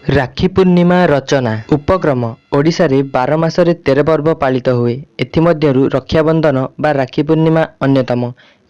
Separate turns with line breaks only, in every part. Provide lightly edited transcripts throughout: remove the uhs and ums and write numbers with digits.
ରାକ୍ଷୀ ପୂର୍ଣ୍ଣିମା। ରଚନା। ଉପକ୍ରମ। ଓଡ଼ିଶାରେ 12 ମାସରେ 13 ପର୍ବ ପାଳିତ ହୁଏ। ଏଥିମଧ୍ୟରୁ ରକ୍ଷାବନ୍ଧନ ବା ରାକ୍ଷୀ ପୂର୍ଣ୍ଣିମା ଅନ୍ୟତମ।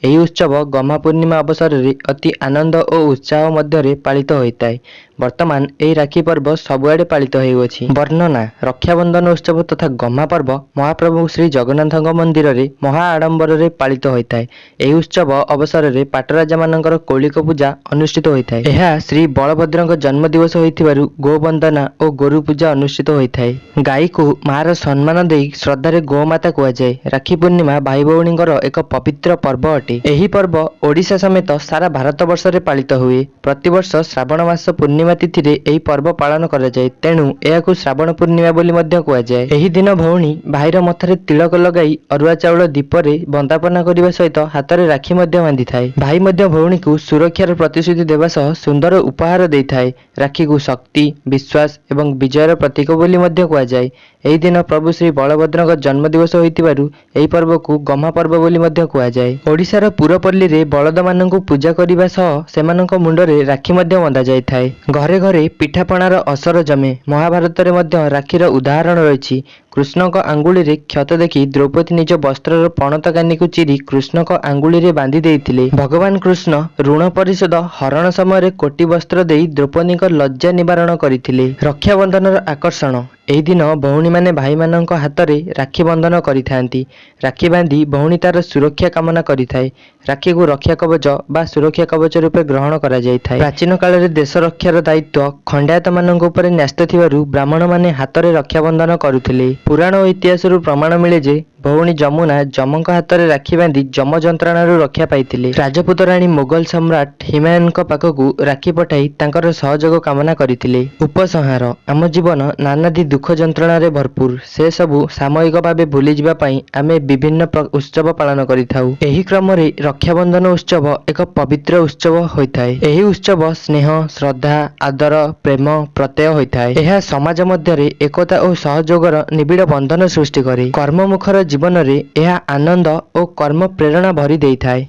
ଏହି ଉତ୍ସବ ଗହ୍ମା ପୂର୍ଣ୍ଣିମା ଅବସରରେ ଅତି ଆନନ୍ଦ ଓ ଉତ୍ସାହ ମଧ୍ୟରେ ପାଳିତ ହୋଇଥାଏ। ବର୍ତ୍ତମାନ ଏହି ରାକ୍ଷୀ ପର୍ବ ସବୁଆଡ଼େ ପାଳିତ ହେଉଅଛି। ବର୍ଣ୍ଣନା। ରକ୍ଷାବନ୍ଧନ ଉତ୍ସବ ତଥା ଗହ୍ମା ପର୍ବ ମହାପ୍ରଭୁ ଶ୍ରୀ ଜଗନ୍ନାଥଙ୍କ ମନ୍ଦିରରେ ମହା ଆଡ଼ମ୍ବରରେ ପାଳିତ ହୋଇଥାଏ। ଏହି ଉତ୍ସବ ଅବସରରେ ପାଟରାଜାମାନଙ୍କର କୌଳିକ ପୂଜା ଅନୁଷ୍ଠିତ ହୋଇଥାଏ। ଏହା ଶ୍ରୀ ବଳଭଦ୍ରଙ୍କ ଜନ୍ମ ଦିବସ ହୋଇଥିବାରୁ ଗୋବନ୍ଦନା ଓ ଗୋରୁ ପୂଜା ଅନୁଷ୍ଠିତ ହୋଇଥାଏ। ଗାଈକୁ ମାଆର ସମ୍ମାନ ଦେଇ ଶ୍ରଦ୍ଧାରେ ଗୋମାତା କୁହାଯାଏ। ରାକ୍ଷୀ ପୂର୍ଣ୍ଣିମା ଭାଇ ଭଉଣୀଙ୍କର ଏକ ପବିତ୍ର ପର୍ବ ଅଟେ। ଏହି ପର୍ବ ଓଡ଼ିଶା ସମେତ ସାରା ଭାରତବର୍ଷରେ ପାଳିତ ହୁଏ। ପ୍ରତିବର୍ଷ ଶ୍ରାବଣ ମାସ ପୂର୍ଣ୍ଣିମା ତିଥିରେ ଏହି ପର୍ବ ପାଳନ କରାଯାଏ, ତେଣୁ ଏହାକୁ ଶ୍ରାବଣ ପୂର୍ଣ୍ଣିମା ବୋଲି ମଧ୍ୟ କୁହାଯାଏ। ଏହି ଦିନ ଭଉଣୀ ଭାଇର ମଥାରେ ତିଳକ ଲଗାଇ ଅରୁଆ ଚାଉଳ ଦୀପରେ ବନ୍ଦାପନା କରିବା ସହିତ ହାତରେ ରାକ୍ଷୀ ମଧ୍ୟ ବାନ୍ଧିଥାଏ। ଭାଇ ମଧ୍ୟ ଭଉଣୀକୁ ସୁରକ୍ଷାର ପ୍ରତିଶ୍ରୁତି ଦେବା ସହ ସୁନ୍ଦର ଉପହାର ଦେଇଥାଏ। ରାକ୍ଷୀକୁ ଶକ୍ତି, ବିଶ୍ୱାସ ଏବଂ ବିଜୟର ପ୍ରତୀକ ବୋଲି ମଧ୍ୟ କୁହାଯାଏ। ଏହି ଦିନ ପ୍ରଭୁ ଶ୍ରୀ ବଳଭଦ୍ରଙ୍କ ଜନ୍ମ ଦିବସ ହୋଇଥିବାରୁ ଏହି ପର୍ବକୁ ଗହ୍ମା ପର୍ବ ବୋଲି ମଧ୍ୟ କୁହାଯାଏ। ଓଡ଼ିଶାର ପୁରପଲ୍ଲୀରେ ବଳଦମାନଙ୍କୁ ପୂଜା କରିବା ସହ ସେମାନଙ୍କ ମୁଣ୍ଡରେ ରାକ୍ଷୀ ମଧ୍ୟ ବନ୍ଧାଯାଇଥାଏ। ଘରେ ଘରେ ପିଠାପଣାର ଆସର ଜମେ। ମହାଭାରତରେ ମଧ୍ୟ ରାକ୍ଷୀର ଉଦାହରଣ ରହିଛି। କୃଷ୍ଣଙ୍କ ଆଙ୍ଗୁଳିରେ କ୍ଷତ ଦେଖି ଦ୍ରୌପଦୀ ନିଜ ବସ୍ତ୍ରର ପଣତ କାନିକୁ ଚିରି କୃଷ୍ଣଙ୍କ ଆଙ୍ଗୁଳିରେ ବାନ୍ଧି ଦେଇଥିଲେ। ଭଗବାନ କୃଷ୍ଣ ଋଣ ପରିଶୋଧ ହରଣ ସମୟରେ କୋଟି ବସ୍ତ୍ର ଦେଇ ଦ୍ରୌପଦୀଙ୍କ ଲଜ୍ଜା ନିବାରଣ କରିଥିଲେ। ରକ୍ଷାବନ୍ଧନର ଆକର୍ଷଣ। ଏହି ଦିନ ଭଉଣୀମାନେ ଭାଇମାନଙ୍କ ହାତରେ ରାକ୍ଷୀ ବନ୍ଧନ କରିଥାନ୍ତି। ରାକ୍ଷୀ ବାନ୍ଧି ଭଉଣୀ ତାର ସୁରକ୍ଷା କାମନା କରିଥାଏ। ରାକ୍ଷୀକୁ ରକ୍ଷା କବଚ ବା ସୁରକ୍ଷା କବଚ ରୂପେ ଗ୍ରହଣ କରାଯାଇଥାଏ। ପ୍ରାଚୀନ କାଳରେ ଦେଶ ରକ୍ଷାର ଦାୟିତ୍ୱ ଖଣ୍ଡାୟତମାନଙ୍କ ଉପରେ ନ୍ୟସ୍ତ ଥିବାରୁ ବ୍ରାହ୍ମଣମାନେ ହାତରେ ରକ୍ଷାବନ୍ଧନ କରୁଥିଲେ। ପୁରାଣ ଓ ଇତିହାସରୁ ପ୍ରମାଣ ମିଳେ ଯେ ଭଉଣୀ ଯମୁନା ଯମଙ୍କ ହାତରେ ରାକ୍ଷୀ ବାନ୍ଧି ଯମ ଯନ୍ତ୍ରଣାରୁ ରକ୍ଷା ପାଇଥିଲେ। ରାଜପୁତ ରାଣୀ ମୋଗଲ ସମ୍ରାଟ ହୁମାୟୁନଙ୍କ ପାଖକୁ ରାକ୍ଷୀ ପଠାଇ ତାଙ୍କର ସହଯୋଗ କାମନା କରିଥିଲେ। ଉପସଂହାର। ଆମ ଜୀବନ ନାନାଦି ଦୁଃଖ ଯନ୍ତ୍ରଣାରେ ଭରପୁର। ସେସବୁ ସାମୟିକ ଭାବେ ଭୁଲିଯିବା ପାଇଁ ଆମେ ବିଭିନ୍ନ ଉତ୍ସବ ପାଳନ କରିଥାଉ। ଏହି କ୍ରମରେ ରକ୍ଷାବନ୍ଧନ ଉତ୍ସବ ଏକ ପବିତ୍ର ଉତ୍ସବ ହୋଇଥାଏ। ଏହି ଉତ୍ସବ ସ୍ନେହ, ଶ୍ରଦ୍ଧା, ଆଦର, ପ୍ରେମ, ପ୍ରତ୍ୟୟ ହୋଇଥାଏ। ଏହା ସମାଜ ମଧ୍ୟରେ ଏକତା ଓ ସହଯୋଗର ନିବିଡ଼ ବନ୍ଧନ ସୃଷ୍ଟି କରେ। କର୍ମମୁଖର ଜୀବନରେ ଏହା ଆନନ୍ଦ ଓ କର୍ମ ପ୍ରେରଣା ଭରି ଦେଇଥାଏ।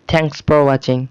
Thanks for watching.